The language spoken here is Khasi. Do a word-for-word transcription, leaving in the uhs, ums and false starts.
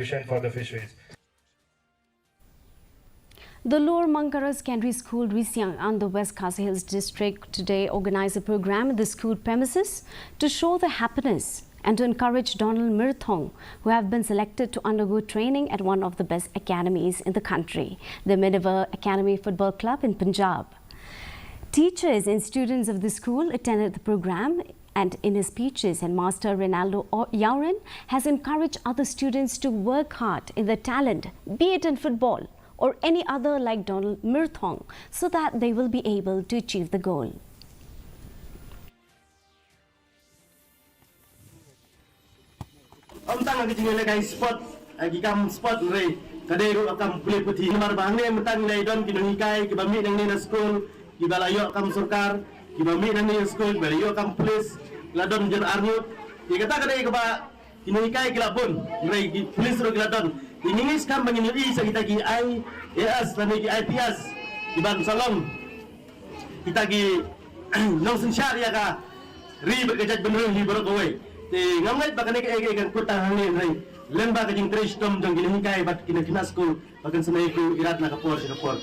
Solution for the fisheries. The Lower Mangkara Secondary School, Risiang, on the West Khasi Hills District, today organized a program at the school premises to show their happiness and to encourage Donald Mirthong, who have been selected to undergo training at one of the best academies in the country, the Minerva Academy Football Club in Punjab. Teachers and students of the school attended the program, and in his speeches, Headmaster Ronaldo O- Yaurin has encouraged other students to work hard in their talent, be it in football or any other like Donald Mirthong, so that they will be able to achieve the goal. Ym tang ha ki jingïalehkai sport, ha ki kam sport hynrei ka dei ruh ka kam pule puthi. Namar ba hangne mynta ngi la don ki nonghikai kiba mih nangne na skul, kiba la ïoh kam sorkar, kiba mih nangne na skul, kiba la ïoh kam pulis, la don jan arngut. Ïa kata ka dei kaba ki nonghikai ki la bun, hynrei ki pulis ruh ki la don. Te ngi ngeit skhem ba ngin ïohi sa kita ki I A S lane ki I P S kiban sa long kita ki nongsynshar ïa ka ri bad ka jaitbynriew hi baroh kawei. Te ngam ngeit ba kane kaei kaei kan kut tang hangne hynrei lem ba ka jingtrei shitom jong ki nonghikai bad ki nongkhynnah skul ba kan sa ïa ku irat na ka por sha ka por.